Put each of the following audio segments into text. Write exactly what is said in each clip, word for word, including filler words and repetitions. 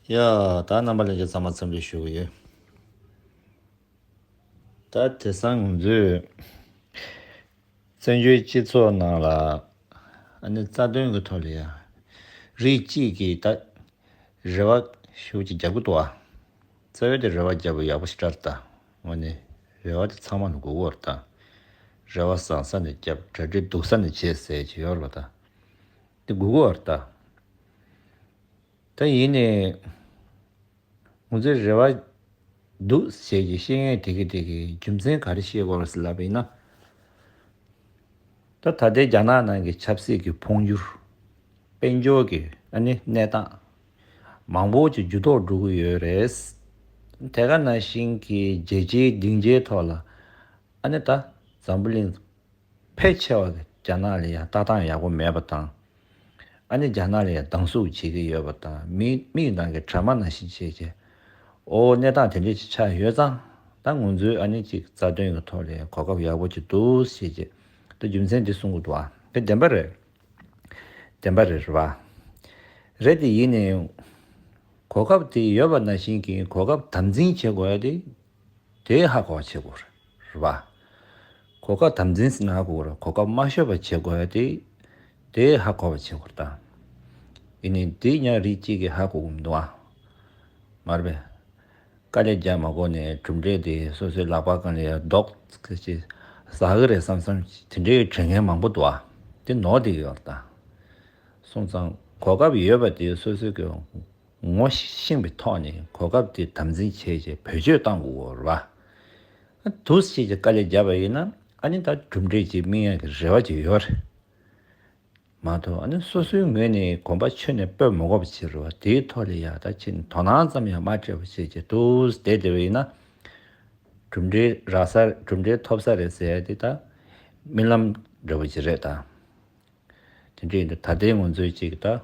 ཡ། ད་རྣམ་པ་ལྷན་རྒྱས་ཚང་མ་འཚམས་འདྲི་ཞུ་གི་ཡོད། ད་དེང་སང་ང་ཚོས་བཙན་བྱོལ་སྤྱི་ཚོགས་ནང་ལ་ཨ་ནི་རྩ་དོན་གྱི་ཐོག་ལ་ཡ་རིགས་གཅིག་གིས་ད་རེ་བ་ཞེ་པོ་ཅིག་རྒྱབ་ཀྱི་འདུག་ཨ། རྩ་བའི་དེ་རེ་བ་རྒྱབ་པ་ཡག་པོ་ཞེ་དྲག་རེད་ད། དངོས་གནས་རེ་བ་དེ་ཚང་མ་ལ་དགོས་ཀྱི་ཡོད་རེད་ད། རེ་བ་བཟང་ས་ནས་རྒྱབ། གྲ་སྒྲིག་སྡུག་ས་ནས་བྱེད་ཟེར་གྱི་ཡོད་རེད་པ་ད། དེ་དགོས་ཀྱི་ཡོད་རེད་ད། ད་ཡིན་ནའི་ང་ཚོའི་རེ་བ་འདུག་ཟེར་གྱི་བཤད་མཁན་དེ་གི་དེ་གི་རྒྱུ་མཚན་ག་རེ་བཤད་དགོས་རེད་ཟེར་ལབ་པ་ཡིན་ན། ད་ད་ལྟའི་རྒྱ་ནག་ནང་གི་ཆབ་སྲིད་ཀྱི་འཕོ་འགྱུར། དཔལ་འབྱོར་གྱི་ཨ་ནི་གནས་སྟངས་མང་པོ་ཅིག་འགྱུར་ལྡོག་འགྲོ་གི་ཡོད་རེད། དེ་ག་ནང་བཞིན་གྱི་རྒྱལ་སྤྱིའི་སྡིངས་ཆའི་ཐོག་ལ་ཨ་ནི་ད་འཛམ་བུ་གླིང་ཕལ་ཆེ་བ་གི་རྒྱ་ནག་ལ་ཡང་ལྟ་སྟངས་ཡག་པོ་མེད་པ་དང་། ཨ་ནི་རྒྱ་ནག་ལ་ཡང་སྡང་ཟུག་བྱེད་ཀྱི་ཡོད་པ་དང་། མི་མིག་ནང་གི་དྲ་མ་ནང་བཞིན་བྱས་བྱས། ཨོ་གནས་སྟངས་དེ་འདྲས་ཅིག་ཆགས་ཡོད་ཙང་། ད་ང་ཚོའི་ཨ་ནི་ཅིག་རྩ་དོན་གྱི་ཐོག་ལ་གོ་སྐབས་ཡག་པོ་ཅིག་འདུག་ཟེར་བྱས། ད་རྒྱུ་མཚན་འདི་གསུང་གི་འདུག་ཨ། དེ་བདེན་པ་རེད། བདེན་པ་རེད་རེད་པ། རེད་དེ་ཡིན་ནའི་གོ་སྐབས་དེ་ཡོད་པ་ནང་བཞིན་གྱི་གོ་སྐབས་དམ་འཛིན་བྱེད་དགོས་ཡ་དེ། དེ་ཧ་གོ་བ་བྱེད་དགོས་རེད་པ། གོ་སྐབས་དམ་འཛིན་ཟེར་ན་ཧ་གོ་གི་རེད། གོ་སྐབས་མ་ཤོར་བ་བྱེད་དགོས་ཡ་དེ། དེ་ཧ་གོ་བ་བྱེད་དགོས་རེད་ད། ཡིན་ནའི་དེ་ཡང་རིགས་གཅིག་གིས་ཧ་གོ་གི་མི་འདུག་ཨ། མ་རེད་པས། དཀའ་ལས་རྒྱག་མ་དགོས་ནས་གྲུབ་འབྲས་དེ་སོ་སོའི་ལག་པ་སྒང་ལ་ཡ་རྡོག་ཅིག་ཟ་གི་རེད་བསམ་བསམ་དེ་འདྲའི་དྲན་མཁན་མང་པོ་འདུག་ཨ། དེ་ནོར་བསྡད་ཀྱི་ཡོད་རེད་ད། སོང་ཙང་གོ་སྐབས་ཡོད་པ་དེ་སོ་སོའི་གི་ངོ་ཤེས་པའི་ཐོག་ནས་གོ་སྐབས་དེ་དམ་འཛིན་བྱས་བྱས་བེད་སྤྱོད་གཏང་དགོས་རེད་པ། འདུག་སེ་བྱས་བྱས་དཀའ་ལས་བརྒྱབ་པ་ཡིན་ན་ཨ་ནི་ད་གྲུབ་འབྲས་ཅིག་སྨིན་ཡག་གི་རེ་བ་ཅིག་ཡོད་རེད་མ་གཏོགས། ཨ་ནི་སོ་སོའི་ངོས་ནས་གོམ་པ་ཁྱོན་ནས་སྤོས་མ་དགོས་པ་བྱེད་རེད་པ། དེའི་ཐོག་ལ་ཡ་ད་ཕྱིན་དོ་སྣང་ཙམ་ཡང་མ་སྤྲད་པ་བྱས་བྱས་འདུག་སེ་བསྡད་བསྡད་པ་ཡིན་ན། གྲུབ་འབྲས་རག་ས་གྲུབ་འབྲས་ཐོབ་ས་རེད་ཟེར་ཡ་དེ་ད་རྨི་ལམ་འདྲ་པོ་ཅིག་རེད་ད། དེ་འདྲ་ཡིན་དུས་ད་ལྟའི་ང་ཚོའི་ཅིག་ད་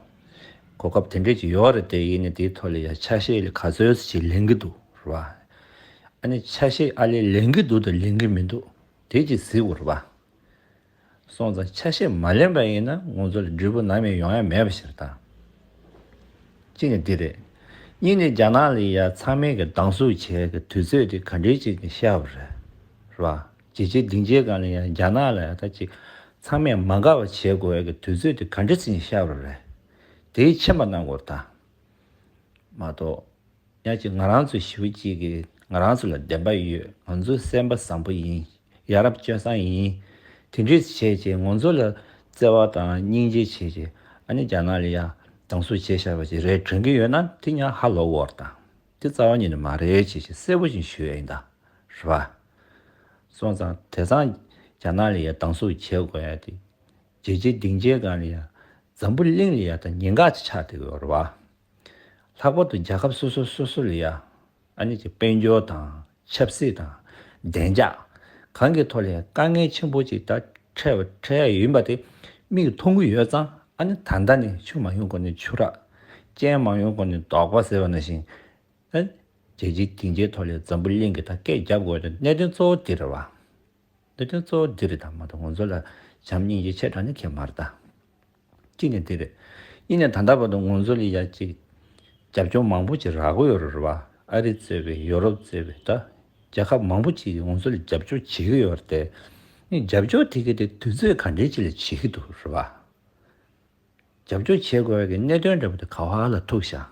གོ་སྐབས་དེ་འདྲ་ཅིག་ཡོད་རེད་དེ། ཡིན་ནའི་དེའི་ཐོག་ལ་ཡ་ཆ་ཤས་ལ་ག་ཚོད་ཅིག་ལེན་གྱི་འདུག་རེད་པ། ཨ་ནི་ཆ་ཤས་ཨ་ལས་ལེན་གྱི་འདུག་དང་ལེན་གྱི་མི་འདུག་དེ་ཅིག་གཟིགས་དགོས་རེད་པ། སོང་ཙང་ཆ་ཤས་མ་ལེན་པ་ཡིན་ན་ང་ཚོ་ལ་འབྲས་བུ་ནམ་ཡང་ཡོང་ཡ་མེད་པ་ཞིག་རེད་ད། གཅིག་ནི་འདི་རེད། གཉིས་ནི་རྒྱ་ནག་ལ་ཡ་ཚང་མས་ཀྱི་སྡང་ཟུག་བྱེད་ཀྱི་དུས་ཚོད་དེ་ག་འདྲའི་ཅིག་གི་ཤར་བ་རེད། རེད་པ། རྒྱལ་སྤྱིའི་སྡིངས་ཆའི་སྒང་ལ་ཡ་རྒྱ་ནག་ལ་ཡ་ད་ཅིག་ཚང་མས་མ་དགའ་བ་བྱེད་དགོས་ཀྱི་དུས་ཚོད་དེ་ག་འདྲ་ཅིག་ཤར་བ་རེད། དེ་མཁྱེན་པ་གནང་དགོས་རེད་ད། མ་གཏོགས། ཡང་ཅིག་ང་རང་ཚོ་ཞེ་པོ་ཅིག་གིས་ང་རང་ཚོ་ལ་བདེན་པ་ཡོད། ང་ཚོ་སེམས་པ་བཟང་པོ་ཡིན། ཡ་རབས་སྤྱོད་བཟང་ཡིན། དེ་འདྲས་བྱས་བྱས་ང་ཚོ་ལ་བརྩེ་བ་དང་སྙིང་རྗེ་བྱས་བྱས་ཨ་ནི་རྒྱ་ནག་ལ་ཡ་སྡང་ཟུག་བྱས་བཞག་པ་ཅིག་རེད་དྲན་གྱི་ཡོད་ན་དེ་ཡང་ཧ་ལོག་དགོས་རེད་ད། དེ་རྩ་བ་ཉིད་ནས་མ་རེད་བྱས་བྱས་གསལ་པོ་ཞིག་ཞུ་ཡ་ཡིན་ད། རེད་པ། སོང་ཙང་དེང་སང་རྒྱ་ནག་ལ་ཡ་སྡང་ཟུག་བྱེད་དགོས་ཡ་དེ། རྒྱལ་སྤྱིའི་སྡིངས་ཆའི་སྒང་ལ་ཡ། འཛམ་བུ་གླིང་ལ་ཡ་ད་ཉེན་ཁ་ཅིག་ཆགས་བསྡད་ཀྱི་ཡོད་རེད་པ། ལྷག་པར་དུ་རྒྱལ་ཁབ་སོ་སོ་སོ་སོ་ལ་ཡ། ཨ་ནི་ཅིག་དཔལ་འབྱོར་དང་ཆབ་སྲིད་དང་བདེ་འཇགས་གང་གི་ཐོག་ལ་ཡ་དཀའ་ངལ་ཆེན་པོ་ཅིག་ད་འཕྲད་པ་འཕྲད་ཡ་ཡིན་པ་དེ་མིག་གིས་མཐོང་གི་ཡོད་ཙང་། ཨ་ནི་ད་ལྟ་ནས་ཆུ་མ་ཡོང་གོང་ནས་ཆུ་རགས། རྐྱེན་མ་ཡོང་གོང་ནས་དོགས་པ་ཟེར་བ་ནང་བཞིན། ཨ། རྒྱལ་སྤྱིའི་སྡིངས་ཆའི་ཐོག་ལ་འཛམ་བུ་གླིང་གི་ད་སྐད་རྒྱབ་དགོས་དེ་གནད་དོན་གཙོ་བོ་འདི་རེད་པ། གནད་དོན་གཙོ་བོ་འདི་རེད་ད། མ་གཏོགས་ང་ཚོ་ལ་བྱམས་སྙིང་རྗེ་ཆེ་དྲགས་ནི་གང་ཡང་མ་རེད་ད། གཅིག་ནས་འདི་རེད། གཉིས་ནས་ད་ལྟ་བར་དུ་ང་ཚོ་ལ་ཡ་གཅིག་རྒྱབ་སྐྱོར་མང་པོ་ཅིག་རག་གི་ཡོད་རེད་པ། ཨ་རི་གཙོས་པའི་ཡོ་རོབ་གཙོས་པའི་ད་རྒྱལ་ཁབ་མང་པོ་ཅིག་གིས་ང་ཚོ་ལ་རྒྱབ་སྐྱོར་བྱེད་ཀྱི་ཡོད་རེད་དེ། ནི་རྒྱབ་སྐྱོར་དེ་གི་དེ་དུས་ཚོད་ག་འདྲའི་ཅིག་ལ་བྱེད་ཀྱི་འདུག་རེད་པ། རྒྱབ་སྐྱོར་བྱེད་དགོས་ཀྱི་གནད་དོན་འདྲ་པོ་དེ་ག་བ་ལ་ཐུག་ཤག་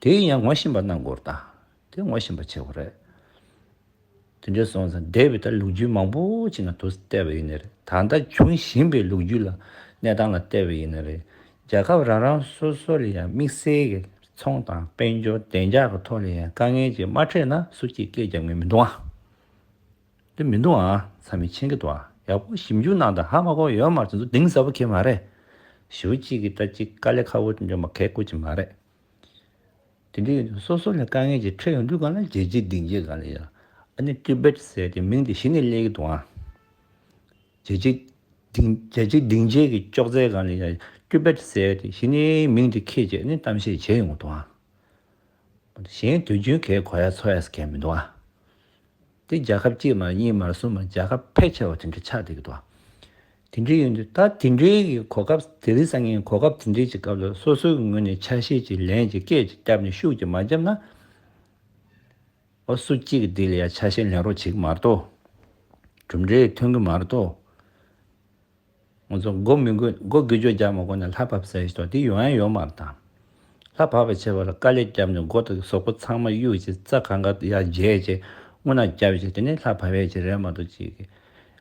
དེ་ཡང་ངོ་ཤེས་པ་གནང་དགོས་རེད་ད། དེ་ངོ་ཤེས་པ་བྱེད་དགོས་རེད། དེ་འདྲ་སོང་ཙང་འདས་པའི་ད་ལོ་རྒྱུས་མང་པོ་ཅིག་ནང་དུ་བལྟས་པ་ཡིན་ནའི་རེད། ད་ལྟ་འབྱུང་བཞིན་པའི་ལོ་རྒྱུས་ལ་གནས་སྟངས་ལ་བལྟས་པ་ཡིན་ནའི་རེད། རྒྱལ་ཁབ་རང་རང་སོ་སོ་ལ་ཡང་དམིགས་བསལ་གྱི་ཚོང་དང་དཔལ་འབྱོར་བདེ་འཇགས་ཀྱི་ཐོག་ལ་ཡང་དཀའ་ངལ་ཅིག་མ་འཕྲད་ན་སུ་གཅིག་སྐད་རྒྱབ་མཁན་མི་འདུག་ཨ། དེ་མི་འདུག་ཨ། ཚང་མས་མཁྱེན་གྱི་འདུག་ཨ། ཡག་པོ་ཞིབ་འཇུག་གནང་དང་། ཧ་མ་གོ་ཡོད་མ་རེད། དེ་ཚོ་གཏིང་ཟབ་པོ་གང་ཡང་མ་རེད། ཞེ་པོ་ཅིག་གིས་ད་ཅིག་དཀའ་ལས་ཁག་པོ་དེ་འདྲ་མ་གལ་དགོས་ཀྱི་མ་རེད། དེ་འདྲ་ཡིན་དུས་སོ་སོ་ལ་དཀའ་ངལ་ཅིག་འཕྲད་ཡོང་དུས་སྒང་ལ་རྒྱལ་སྤྱིའི་སྡིངས་ཆའི་སྒང་ལ་ཡ། ཨ་ནི་ཊི་བེཊ་ཟེར་དེ་མིང་དེ་གཞི་ནས་སླེབས་ཀྱི་འདུག་ཨ། རྒྱལ་སྤྱིའི་སྡིངས་རྒྱལ་སྤྱིའི་སྡིངས་ཆའི་གི་ཅོག་ཙེའི་སྒང་ལ་ཡ་ཊི་བེཊ་ཟེར་དེ་གཞི་ནས་མིང་དེ་འཁྱེར་བྱས་ནས་གཏམ་བཤད་བྱས་ཡོང་གི་འདུག་ཨ། གཞན་དུས་རྒྱུན་གའི་གོ་ཡ་ཚོར་ཡ་ཟེར་མཁན་མི་འདུག་ཨ། དེ་རྒྱལ་ཁབ་གཅིག་མ་གཉིས་མ་གསུམ་མ་རྒྱལ་ཁབ་ཕལ་ཆེ་བ་དེ་འདྲ་ཆགས་བསྡད་ཀྱི་འདུག་ཨ། དེ་འདྲ་ཡིན་དུས་ད་དེ་འདྲའི་གི་གོ་སྐབས། དེ་རིང་སང་ཉིན་གོ་སྐབས་དེ་འདྲའི་གི་སྐབས་ལ་སོ་སོའི་ངོས་ནས་ཆ་ཤས་ཅིག་ལན་ཅིག་སྐད་ཅིག་བརྒྱབ་ནས་ཤུགས་ཅིག་མ་བརྒྱབ་ན། ཨོ་སུ་གཅིག་གིས་འདི་ལ་ཡ་ཆ་ཤས་ལེན་རོགས་བྱེད་ཀྱི་མ་གཏོགས། གྲུབ་འབྲས་ཐོན་གྱི་མ་གཏོགས། ང་ཚོ་མགོ་མི་སྒུར་མགོ་སྒུར་སྐྱོད་རྒྱག་མ་དགོས་ན་ལྷ་བབས་ཟེར་ཞིག་དང་དེ་ཡོང་ཡ་ཡོད་མ་རེད་ད། ལྷ་བབས་པ་བྱེད་པ་ལ་དཀའ་ལས་བརྒྱབ་ནས་མགོ་དང་གཟུགས་པོ་ཚང་མ་གཡུག་བྱས། རྩྭ་གང་ག་ཡར་འཇལ་བྱས། རྔུལ་ནག་བརྒྱབ་བྱས། དེ་ནས་ལྷ་བབས་ཡས་ཅིག་རེད་མ་གཏོགས། ཅིག་གི་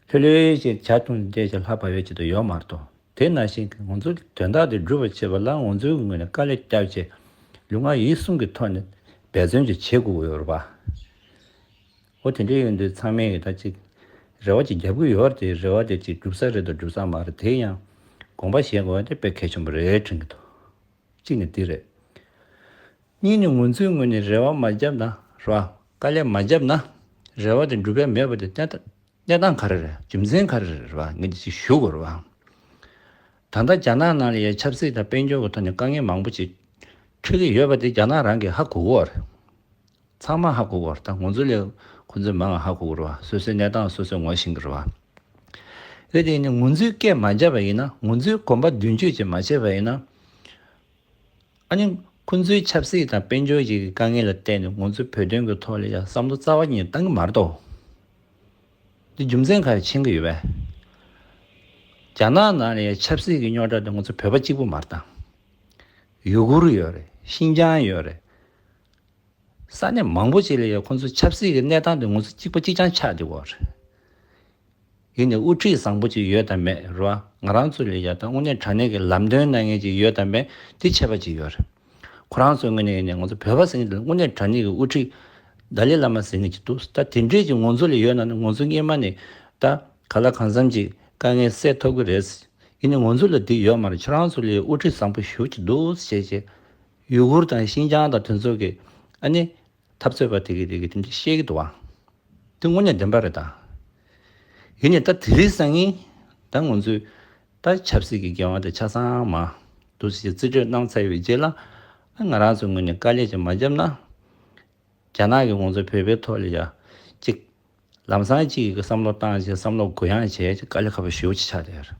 ལྷོད་ལྷོད་ཅིག་ཇ་འཐུང་བསྡད་བྱས་ལྷ་བབས་ཡས་ཅིག་ཏུ་ཡོད་མ་རེད་དོ། དེ་ནང་བཞིན་གྱི་ང་ཚོ་དོན་དག་དེ་འགྲུབ་པ་བྱེད་པ་ལ་ང་ཚོའི་ངོས་ནས་དཀའ་ལས་བརྒྱབ་བྱས་ལུས་ངག་ཡིད་གསུམ་གྱི་ཐོག་ནས་འབད་བརྩོན་ཅིག་བྱེད་དགོས་ཀྱི་ཡོད་རེད་པ། འོ་དེ་འདྲ་ཡིན་དུས་ཚང་མས་ད་ཅིག་རེ་བ་ཅིག་རྒྱབ་ཀྱི་ཡོད་རེད་དེ། རེ་བ་དེ་ཅིག་འགྲུབ་ས་རེད་དང་འགྲུབ་ས་མ་རེད། དེ་ཡང་དགོངས་པ་བཞེས་དགོས་པ་དེ་དཔེ་གལ་ཆེན་པོ་རེད་དྲན་གྱི་འདུག། གཅིག་ནི་འདི་རེད། གཉིས་ནི་ང་ཚོའི་ངོས་ནས་རེ་བ་མ་བརྒྱབ་ན་རེད་བ། དཀའ་ལས་མ་བརྒྱབ་ན་རེ་བ་དེ་འགྲུབ་ཡ་མེད་པ་དེ་གནས་སྟངས་ག་རེ་རེད། རྒྱུ་མཚན་ག་རེ་རེད་བ། ངས་འདི་ཅིག་ཞུ་དགོས་རེད་བ། ད་ལྟ་རྒྱ་ནག་ནང་ལ་ཡ་ཆབ་སྲིད་དང་དཔལ་འབྱོར་གྱི་ཐོག་ནས་དཀའ་ངལ་མང་པོ་ཅིག་འཕྲད་ཀྱི་ཡོད་པ་དེ་རྒྱ་ནག་རང་གིས་ཧ་གོ་གི་ཡོད་རེད། ཚང་མ་ཧ་གོ་གི་ཡོད་རེད། ད་ང་ཚོ་ལས་ཁོ་ཚོས་མང་བ་ཧ་གོ་གི་རེད་བ། སོ་སོའི་གནས་སྟངས་སོ་སོས་ངོ་ཤེས་ཀྱི་རེད་བ། རེད་དེ་ནི་ང་ཚོས་སྐད་མ་བརྒྱབ་པ་ཡིན་ན། ང་ཚོས་གོམ་པ་མདུན་སྐྱོད་ཅིག་མ་བྱས་པ་ཡིན་ན། ཨ་ནི་ཁོ་ཚོའི་ཆབ་སྲིད་དང་དཔལ་འབྱོར་གྱི་དཀའ་ངལ་ལ་བརྟེན་ནས་ང་ཚོའི་བོད་དོན་གྱི་ཐོག་ལ་ཡང་བསམ་བློ་རྩ་བ་ཉིད་བཏང་གི་མ་རེད་དོ། འདི་རྒྱུ་མཚན་ག་རེ་ཕྱིན་གྱི་ཡོད་པས། རྒྱ་ནག་ནང་ལ་ཡང་ཆབ་སྲིད་ཀྱི་རྙོག་དྲ་དེ་ང་ཚོ་བོད་པ་གཅིག་པུ་མ་རེད་ད། ཡུ་གུར་ཡོད་རེད། ཤིན་ཅང་ཡོད་རེད། ས་གནས་མང་པོ་ཅིག་ལ་ཡང་ཁོ་ཚོ་ཆབ་སྲིད་ཀྱི་གནས་སྟངས་དེ་ང་ཚོ་གཅིག་པ་གཅིག་རྐྱང་ཆགས་བསྡད་ཡོད་རེད། ཡིན་ནའི་དབུ་ཁྲིད་བཟང་པོ་ཅིག་ཡོད་དམ་མེད་རེད་བ། ང་རང་ཚོ་ལ་ཡ་ད་དངོས་གནས་དྲང་གནས་ཀྱི་ལམ་སྟོན་གནང་མཁན་ཅིག་ཡོད་དམ་མེད་དེ་ཁྱད་པར་ཅིག་ཡོད་རེད། ཁོ་རང་ཚོའི་ངོས་ནས་ཡིན་ནའི་ང་ཚོ་བོད་པ་ཟེར་མཁན་དེ་དངོས་གནས་དྲང་གནས་ཀྱི་དབུ་ཁྲིད་ཏཱ་ལའི་བླ་མ་ཟེར་མཁན་ཅིག་འདུག། ད་དེ་འདྲས་ཅིག་ང་ཚོ་ལ་ཡོད་ན་ནི་ང་ཚོ་སྔོན་མ་ནས་ད་ག་ལ་གང་འཚམ་ཅིག་དཀའ་ངལ་སེལ་ཐུབ་ཀྱི་རེད། ཡིན་ནའི་ང་ཚོ་ལ་དེ་ཡོད་མ་རེད། ཁྱོད་རང་ཚོ་ལ་དབུ་ཁྲིད་བཟང་པོ་ཞེ་པོ་ཅིག་འདུག་ཟེར་བྱས། ཡུ་གུར་དང་ཤིན་ཅང་དང་དེ་ཚོ་གི་ཨ་ནི་འཐབ་རྩོད་པ་དེ་གི་དེ་གི་དེ་འདྲ་བཤད་ཀྱི་འདུག་བ། དེ་དངོས་གནས་བདེན་པ་རེད་ད། ཡིན་ནའི་ད་དེ་རིང་སང་ཉིན་ད་ང་ཚོས་ད་ཆབ་སྲིད་ཀྱི་འགན་དབང་དེ་ཆ་ཚང་མ་འདུག་སེ་རྩིས་སྤྲོད་གནང་ཚར་བའི་རྗེས་ལ། ང་རང་ཚོའི་ངོས་ནས་དཀའ་ལས་ཅིག་མ་བརྒྱབ་ན། རྒྱ་ནག་གིས་ང་ཚོ་བོད་པའི་ཐོག་ལ་ཡ་གཅིག་ལམ་སང་གཅིག་གི་བསམ་བློ་བཏང་བྱས། བསམ་བློ་གུ་ཡངས་བྱས་བྱས་དཀའ་ལས་ཁག་པོ་ཞེ་པོ་ཅིག་ཆགས་བསྡད་ཡོད་རེད།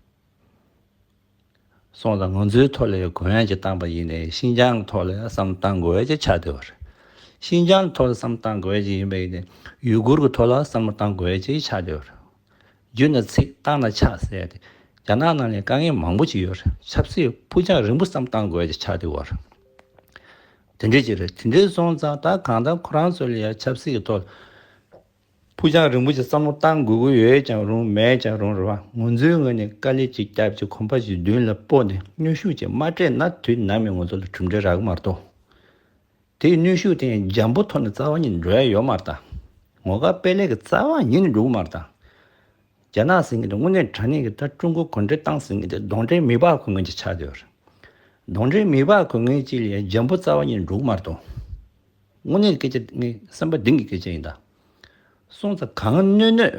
སོང་ཙང་ང་ཚོའི་ཐོག་ལ་ཡང་གུ་ཡངས་ཅིག་བཏང་པ་ཡིན་ནའི་ཤིན་ཅང་གི་ཐོག་ལ་ཡང་བསམ་བློ་བཏང་དགོས་ཡ་ཅིག་ཆགས་བསྡད་པ་རེད། ཤིན་ཅང་གི་ཐོག་ལ་བསམ་བློ་བཏང་དགོས་ཡ་ཅིག་ཡིན་པ་ཡིན་ནའི་ཡུ་གུར་གྱི་ཐོག་ལ་བསམ་བློ་བཏང་དགོས་ཡ་ཅིག་ཆགས་བསྡད་པ་རེད། རྒྱུ་ན་ཚིག་བཏང་ན་ཆགས་ཟེར་ཡ་དེ། རྒྱ་ནག་ནང་ལ་དཀའ་ངལ་མང་པོ་ཅིག་ཡོད་རེད། ཆབ་སྲིད་ཕུགས་རྒྱང་རིང་པོ་བསམ་བློ་བཏང་དགོས་ཡ་ཅིག་ཆགས་བསྡད་པ་རེད། དེ་འདྲས་ཅིག་རེད། དེ་འདྲས་སོང་ཙང་ད་གང་ལྟར་ཁོ་རང་ཚོ་ལ་ཡ་ཆབ་སྲིད་ཀྱི་ཐོག་ཕུགས་རྒྱང་རིང་པོ་ཞིག་བསམ་བློ་བཏང་དགོས་ཀྱི་ཡོད་ཀྱང་རུང་མེད་ཀྱང་རུང་རེད་བ། ང་ཚོའི་ངོས་ནས་དཀའ་ལས་ཅིག་བརྒྱབ་ཅིག་གོམ་པ་ཞིག་མདུན་ལ་སྤོ་ནས་གནོན་ཤུགས་ཅིག་མ་སྤྲད་ན་དུས་ནམ་ཡང་ང་ཚོ་ལ་གྲུབ་འབྲས་རག་གི་མ་རེད་དོ། དེའི་གནོན་ཤུགས་དེ་ཡང་འཇམ་པོ་ཐོག་ནས་རྩ་བ་ཉིད་འགྲོ་ཡ་ཡོད་མ་རེད་ད། ངོ་དགའ་དཔལ་ལེགས་ཀྱི་རྩ་བ་ཉིད་ནས་འགྲོ་གི་མ་རེད་ད། རྒྱ་ནག་ཟེར་མཁན་དེ་དངོས་གནས་དྲང་གནས་ཀྱི་ད་ཀྲུང་གོ་གུང་ཁྲན་ཏང་ཟེར་མཁན་དེ་གདོན་འདྲེ་མི་ཕམ་གྱི་ངོས་ཀྱི་ཆགས་བསྡད་ཡོད་རེད། གདོན་འདྲེ་མི་ཕམ་གྱི་ངོས་ཅིག་ལ་ཡང་འཇམ་པོ་རྩ་བ་ཉིད་འགྲོ་གི་མ་རེད་དོ། དངོས་གནས་ཀྱི་སྐད་ཆ་ངས་སེམས་པ་གཏིང་གི་སྐད་ཆ་ཡིན་ད། སོང་ཙང་གང་གནོད་གནོད་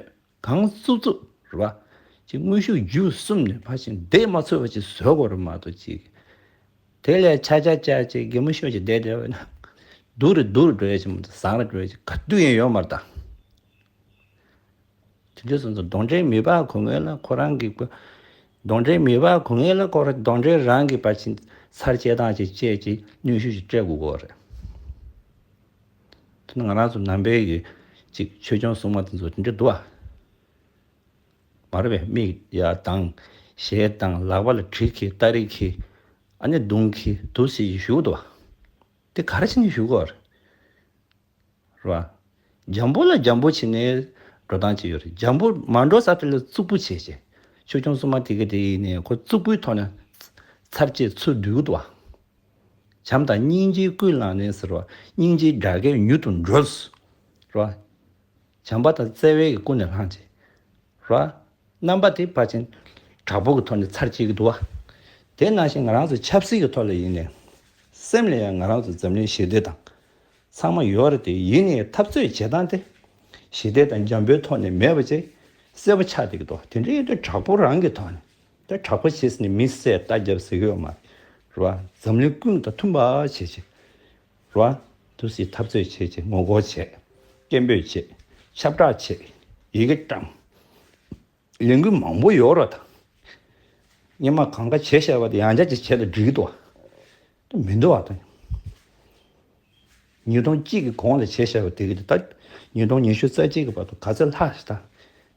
གང་རྩུབ་རྩུབ་རེད་བ། ཅིག་དངོས་ཤུགས་བརྒྱུད་གསུམ་ནས་ཕར་ཕྱིན་བསྡད་མ་ཚུགས་པ་ཅིག་བཟོ་དགོས་རེད་མ་གཏོགས་ཅིག་དེ་ལས་ཆ་ཆ་ཆ་ཅིག་གད་མོ་ཤོར་ཅིག་བསྡད་བསྡད་པ་ན། སྡུག་རུ་སྡུག་རུ་འགྲོ་ཡ་ཅིག་མ་གཏོགས་བཟང་རུ་འགྲོ་ཡ་ཅིག་ག་དུས་ཡང་ཡོད་མ་རེད་ད། དེ་འདྲ་སོང་ཙང་གདོན་འདྲེ་མི་ཕམ་གྱི་ངོས་ལ་ཁོ་རང་གི་གདོན་འདྲེ་མི་ཕམ་གྱི་ངོས་ལ་ཁོ་རང་གདོན་འདྲེ་རང་གི་ཕར་ཕྱིན་ཚར་བཅད་སྟངས་ཅིག་བཅད་ཅིག་གནོན་ཤུགས་ཅིག་སྤྲད་དགོས་ཀྱི་རེད། དེ་ནི་ང་རང་ཚོ་ནང་པའི་གི་ཅིག་ཆོས་སྐྱོང་སྲུང་མ་དེ་ཚོ་དེ་འདྲ་འདུག་ཨ། མ་རེད་པས། མིག་ཡར་གདངས། ཞལ་གདངས། ལག་པ་ལ་གྲི་འཁྱེར། སྟ་རེ་འཁྱེར། ཨ་ནི་མདུང་འཁྱེར། འདུག་སེ་བཞུགས་འདུག་པ། དེ་ག་རེ་བྱས་ནས་བཞུགས་ཀྱི་ཡོད་རེད། རེད་པ། འཇམ་པོ་ལ་འཇམ་པོ་བྱས་ནས་འགྲོ་སྟངས་ཅིག་ཡོད་རེད། འཇམ་པོ་མ་འགྲོ་ས་དེ་ལ་རྩུབ་པོ་བྱས་བྱས། ཆོས་སྐྱོང་སྲུང་མ་དེ་ག་དེ་ཡིན་ནའི་ཁོ་རྩུབ་པོའི་ཐོག་ནས་ཚར་བཅད་ཚུར་བསྡུས་འདུག་པ། བྱམས་དང་སྙིང་རྗེའི་ཀུན་བསླངས་ནས་ཟེར་བ། སྙིང་རྗེའི་སྒྲ་སྐད་མྱུར་དུ་འགྲོ། རེད་པ། བྱམས་པ་དང་བརྩེ་བའི་ཀུན་ནས་བསླངས་བྱས། རེད་པ། རྣམ་པ་དེ་ཕར་ཕྱིན་དྲག་པོ་གི་ཐོག་ནས་ཚར་བཅད་ཀྱི་འདུག་པ། དེ་ནང་བཞིན་ང་རང་ཚོ་ཆབ་སྲིད་ཀྱི་ཐོག་ལ་ཡིན་ནའི། སེམས་ལ་ཡང་ང་རང་ཚོ་འཛམ་གླིང་ཞི་བདེ་དང་ཚང་མ་ཡོད་རེད་དེ། ཡིན་ནའི་འཐབ་རྩོད་བྱེད་སྟངས་དེ་ཞི་བདེ་དང་འཇམ་པོའི་ཐོག་ནས་མེད་པ་ཅིག་གསལ་པོ་ཆགས་བསྡད་ཀྱི་འདུག། དེ་འདྲ་ཡིན་དུས་དྲག་པོ་རང་གི་ཐོག་ནས། ད་དྲག་པོ་བྱས་ནས་མི་བསད་རྟ་བརྒྱབ་ཟེར་གྱི་ཡོད་མ་རེད་པ། འཛམ་གླིང་ཀུན་དང་མཐུན་པ་བྱས་བྱས། རེད་པ། འདུག་སེ་འཐབ་རྩོད་བྱས་བྱས། ངོ་རྒོལ་བྱས། སྐད་འབོད་བྱས། ཁྱབ་བསྒྲགས་བྱས། ཡི་གེ་བཀྲམ། ལས་འགུལ་མང་པོ་ཡོད་རེད་ད། སྔོན་མ་གང་ག་བྱས་བཞག་པ་དེ་ཡང་བསྐྱར་ཅིག་བྱས་ན་འགྲིག་གི་འདུག་བ། དེ་མི་འདུག་བ་དང་། ཉིས་སྟོང་གཅིག་གི་གོང་ལ་བྱས་བཞག་པ་དེ་གི་དེ་ད་ཉིས་སྟོང་ཉི་ཤུ་རྩ་གཅིག་གི་བར་དུ་ག་ཚོད་ལྷག་ཞིག་དང་།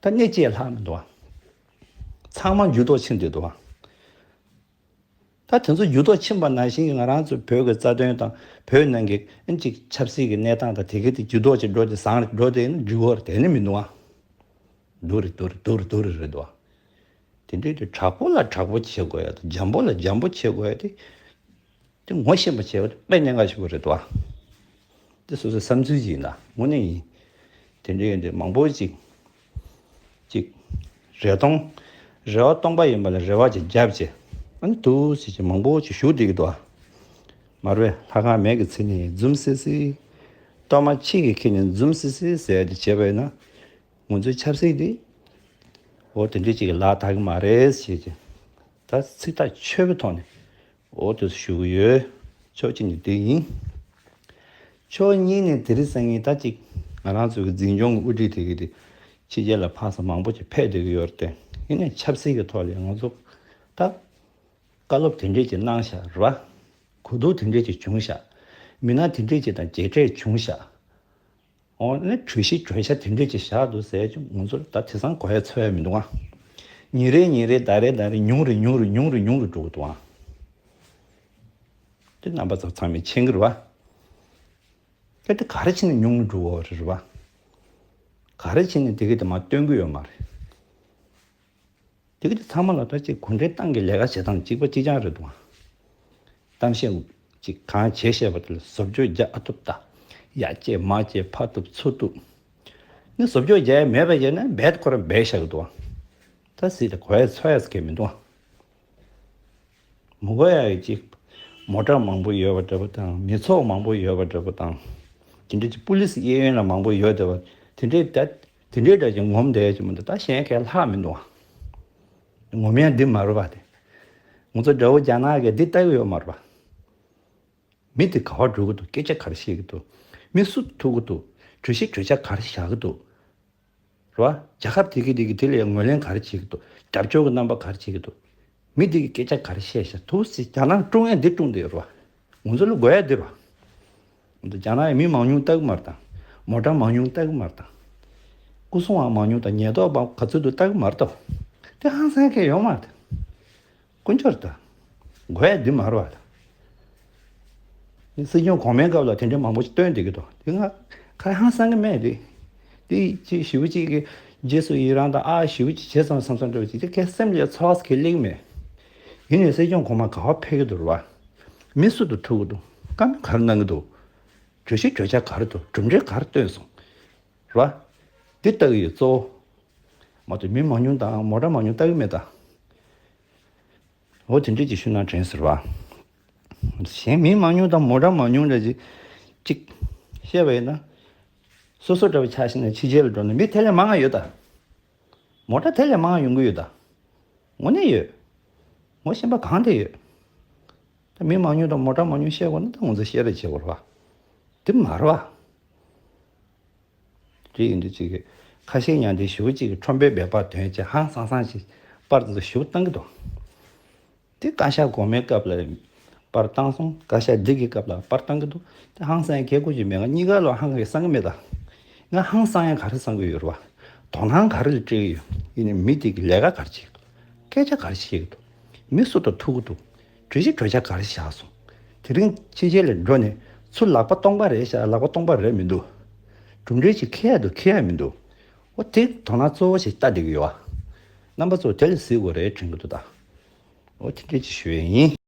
ད་སྣེ་གཅིག་ལྷག་མི་འདུག་བ། ཚང་མ་འགྱུར་ལྡོག་ཕྱིན་བསྡད་འདུག་བ། ད་དེ་ཚོ་འགྱུར་ལྡོག་ཕྱིན་པ་ནང་བཞིན་གྱི་ང་རང་ཚོ་བོད་ཀྱི་རྩ་དོན་དང་བོད་ནང་གི་ཨ་ཅིག་ཆབ་སྲིད་ཀྱི་གནས་སྟངས་དང་དེ་གའི་དེ་འགྱུར་ལྡོག་ཅིག་འགྲོ་དེ་བཟང་རེ་འགྲོ་དེ་ནི་འགྲིག་གི་རེད། དེ་ནི་མི་འདུག་ཨ། སྡུག་རེད་སྡུག་རེད་སྡུག་རེད་སྡུག་རེད་རེད་འདུག་ཨ། དེ་འདྲའི་དེ་དྲག་པོ་ལ་དྲག་པོ་བྱེད་དགོས་ཡ་དང་འཇམ་པོ་ལ་འཇམ་པོ་བྱེད་དགོས་ཡ་དེ། དེ་ངོ་ཤེས་པ་བྱས་པ་དཔེ་གནད་འགག་ཆེན་པོ་རེད་དོ། དེ་སོ་སོའི་བསམ་ཚུལ་ཅིག་ཡིན་ད་དངོས་གནས་ཡིན། དེ་འདྲའི་ཡིན་དེ་མང་པོ་ཅིག་ཅིག་རེ་སྟོང་། རེ་བ་སྟོང་པ་ཡིན་པ་ལ་རེ་བ་ཅིག་བརྒྱབ་བྱས། ཨ་ནི་འདུག་ཟེར་གྱི་མང་པོ་ཅིག་ཞུ་བསྡད་ཀྱི་འདུག་ཨ། མ་རེད་པས། ལྷ་ཁང་མེད་ཀྱི་ཚེ་ནི་འཛུམ་སིལ་སིལ། གཏོར་མ་ཕྱི་གི་ཁྱེར་ནས་འཛུམ་སིལ་སིལ་ཟེར་ཡ་དེ་བྱས་པ་ཡིན་ན། ང་ཚོའི་ཆབ་སྲིད་འདི། འོ་དེ་འདྲའི་ཅིག་གི་ལག་ཐག་གི་མ་རེད་ཟེར་གྱི། ད་ཚིག་ཐག་ཆོད་པའི་ཐོག་ནས་འོ་དེ་ཞུ་གི་ཡོད། ཕྱོགས་གཅིག་ནས་དེ་ཡིན། ཕྱོགས་གཉིས་ནས་དེ་རིང་སང་ཉིན་ད་ཅིག་ང་རང་ཚོའི་འཛིན་སྐྱོང་གི་དབུ་ཁྲིད་དེ་གི་དེ་ཕྱི་རྒྱལ་ལ་ཕར་ཚུར་མང་པོ་ཅིག་ཕེབས་བསྡད་ཀྱི་ཡོད་རེད་དེ། ཡིན་ནའི་ཆབ་སྲིད་ཀྱི་ཐོག་ལ་ང་ཚོ་ད་བཀའ་སློབ་དེ་འདྲས་ཅིག་གནང་ཤག་རེད་པ། གོ་བསྡུར་དེ་འདྲས་ཅིག་བྱུང་ཤག་མི་སྣ་དེ་འདྲས་ཅིག་དང་མཇལ་འཕྲད་བྱུང་ཤག་འོ་ན་གྲོས་གཞི་གྲོས་འཆར་དེ་འདྲས་ཅིག་བཞག་འདུག་ཟེར་ཀྱང་ང་ཚོར་ད་དེང་སང་གོ་ཡ་ཚོར་ཡ་མི་འདུག་ཨ། ཉིན་རེ་ཉིན་རེ་ཟླ་རེ་ཟླ་རེ་ཉུང་རུ་ཉུང་རུ་ཉུང་རུ་ཉུང་རུ་འགྲོ་གི་འདུག་ཨ། དེ་རྣམ་པ་ཚོ་ཚང་མས་མཁྱེན་གྱི་རེད་པ། གལ་ཏེ་ག་རེ་བྱས་ནས་ཉུང་རུ་འགྲོ་གི་རེད་པ། ག་རེ་བྱས་ནས་དེ་གི་དེ་མར་སྟོན་གྱི་ཡོད་མ་རེད། དེ་གི་དེ་ཚང་མ་ལ་ད་ཅིག་གུང་ཁྲན་ཏང་གི་ལས་ཀ་བྱེད་སྟངས་གཅིག་པ་གཅིག་རྐྱང་རེད་འདུག་ཨ། གཏམ་བཤད་ཅིག་གང་བྱས་བཤད་པ་དེ་ལ་བཟོ་བཅོས་རྒྱག་ཨ་ཐུབ་ད། ཡར་བསྐྱེད་མར་བསྐྱེད་ཕར་གཏུབ་ཚུར་གཏུབ། ནི་བཟོ་བཅོས་རྒྱག་ཡ་མེད་པ་བྱས་ན་རྦད་ཁོ་རང་རྦད་བཞག་གི་འདུག་ཨ། ད་སྲིད་དེ་གོ་ཡ་ཚོར་ཡ་ཟེར་མཁན་མི་འདུག་ཨ། མི་དགོས་ཡ་ཡི་ཅིག་མོ་ཊ་མང་པོ་ཡོད་པ་འདྲ་པོ་དང་མི་ཚོགས་མང་པོ་ཡོད་པ་འདྲ་པོ་དང་། དེ་འདྲའི་ཅིག་པུ་ལི་སི་གཡས་གཡོན་ལ་མང་པོ་ཡོད་བསྡད་པ། དེ་འདྲའི་ད་དེ་འདྲའི་འདྲ་ཅིག་ངོམ་བསྡད་ཡ་ཅིག་མི་འདུག་ད་གཞན་གས་ལྷག་མི་འདུག་ཨ། ངོམ་ཡ་འདི་མ་རེད་པ་དེ། ང་ཚོ་དགྲ་བོ་རྒྱ་ནག་གིས་འདི་ལྟ་གི་ཡོད་མ་རེད་པ། མི་དེ་ག་པར་འགྲོ་གི་འདུག་སྐད་ཆ་ག་རེ་བཤད་ཀྱི་འདུག་མི་སུ་ཐུག་གི་འདུག་གྲོས་གཞི་གྲོས་འཆར་ག་རེ་བཞག་གི་འདུག་རེད་པ། རྒྱལ་ཁབ་དེ་གི་དེ་གི་དེ་ལ་ངོས་ལེན་ག་རེ་བྱེད་ཀྱི་འདུག་རྒྱབ་སྐྱོར་གྱི་རྣམ་པ་ག་རེ་བྱེད་ཀྱི་འདུག་མི་དེ་གི་སྐད་ཆ་ག་རེ་བཤད་ཤག་འདུག་ཟེར་རྒྱ་ནག་བཀྲུང་ཡ་འདི་བཀྲུང་བསྡད་ཡོད་རེད་པ། ང་ཚོ་ལ་དགོས་ཡ་འདི་རེད་པ། ང་ཚོ་རྒྱ་ནག་ཡི་མི་མང་ཉུང་ལྟ་གི་མ་རེད་དང་། མོ་ཊ་མང་ཉུང་ལྟ་གི་མ་རེད་དང་། སྐུ་སྲུང་བ་མང་ཉུང་དང་ཉེན་རྟོག་པ་ག་ཚོད་འདུག་ལྟ་གི་མ་རེད་དོ། དེ་ཧང་སང་མཁན་ཡོད་མ་རེད། དཀོན་མཆོག་རེད་ད། དགོས་ཡ་འདི་མ་རེད་པ། སྲིད་སྐྱོང་གོང་མའི་སྐབས་ལ་དེ་འདྲའི་མང་པོ་ཞིག་བཏོན་བསྡད་ཀྱི་འདུག་དེ་ང་ཁ་ཧང་སང་གི་མེད་དེ། དེ་ཅིག་ཞེ་པོ་ཅིག་གི་རྗེས་སུ་ཡི་རང་དང་ཨ་ཞེ་པོ་ཅིག་བྱས་ཙང་བསམ་བསམ་འདྲ་བོ་ཅིག་དེ་ཁའི་སེམས་ལ་ཚོར་བ་ཟེར་མཁན་སླེབས་མེད། ཡིན་ནའི་སྲིད་སྐྱོང་གོང་མ་ག་པར་ཕེབས་ཀྱི་འདུག་རེད་པ། མི་སུ་དང་ཐུག་གི་འདུག་བཀའ་མོལ་ག་རེ་གནང་གི་འདུག་གྲོས་གཞི་གྲོས་འཆར་ག་རེ་འདུག་གྲུབ་འབྲས་ག་རེ་བཏོན་སོང་། རེད་པ། འདི་ལྟ་གི་ཡོད་གཙོ་བོ། མ་གཏོགས་མི་མང་ཉུང་དང་མོ་ཊ་མང་ཉུང་ལྟ་གི་མེད་ད། འོ་དེ་འདྲས་ཅིག་ཞུ་ན་དྲན་ཟེར་བ། གཞན་མི་མང་ཉུང་དང་མོ་ཊ་མང་ཉུང་འདྲ་ཅིག་ཅིག་བཤད་པ་ཡིན་ན། སོ་སོ་འདྲ་བོ་ཆགས་ཤིང་ན་ཕྱི་རྒྱལ་ལ་འགྲོ་ན་མི་དེ་ལས་མང་ང་ཡོད་ད། མོ་ཊ་དེ་ལས་མང་ང་ཡོང་གི་ཡོད་ད། དངོས་གནས་ཡོད། ངོ་ཤེས་པ་གང་དེ་ཡོད། ད་མི་མང་ཉུང་དང་མོ་ཊ་མང་ཉུང་བཤད་དགོས་ན་ད་ང་ཚོ་བཤད་རེས་བྱེད་དགོས་རེད་པ། དེ་མ་རེད་པ། དེ་ཡིན་དུས་ཅིག་གི་ཁ་ཞེ་མཉམ་འདི་ཞེ་པོ་ཅིག་གི་ཁྲོམ་པའི་སྦལ་པ་དོན་ཆེ་ཧང་སང་སང་ཞིག་པར་དེ་ཚོ་ཞེ་པོ་བཏང་གི་འདུག་དེ་བཀའ་ཤག་གོང་མའི་སྐབས་ལ་པར་བཏང་སོང་། བཀའ་ཤག་འདི་གི་སྐབས་ལ་པར་བཏང་གི་འདུག་དེ་ཧང་སང་ཡ་གལ་དགོས་ཀྱི་མེད། ང་གཉིས་ཀ་ལ་ཧང་གི་སང་གི་མེད་ད། ང་ཧང་སང་ཡ་ག་རེ་སང་གི་ཡོད་རེད་པ། དོ་སྣང་ག་རེ་ལ་སྤྲད་ཀྱི་ཡོད། ཡིན་ནའི་མི་དེ་གི་ལས་ཀ་ག་རེ་བྱེད་ཀྱི་འདུག་སྐད་ཆ་ག་རེ་བཤད་ཀྱི་འདུག་མི་སུ་དང་ཐུག་གི་འདུག་གྲོས་གཞི་གྲོས་འཆར་ག་རེ་བཞག་སོང་། དེ་རིང་ཕྱི་རྒྱལ་ལ་འགྲོ་ནས་ཚུར་ལག་པ་སྟོང་པ་རེད་བཞག་ལག་པ་སྟོང་པ་རེད་མི་འདུག་གྲུབ་འབྲས་ཅིག་འཁྱེར་ཡ་འདུག་འཁྱེར་ཡ་མི་འདུག་འོ་དེ་དོ་སྣང་གཙོ་བོ་ཞིག་ལྟ་བསྡད་ཀྱི་ཡོད་པ། རྣམ་པ་ཚོ་དེ་ལ་གཟིགས་དགོས་རེད་དྲན་གྱི་འདུག་ད། འོ་དེ་འདྲས་ཅིག་ཞུ་ཡས་ཡིན།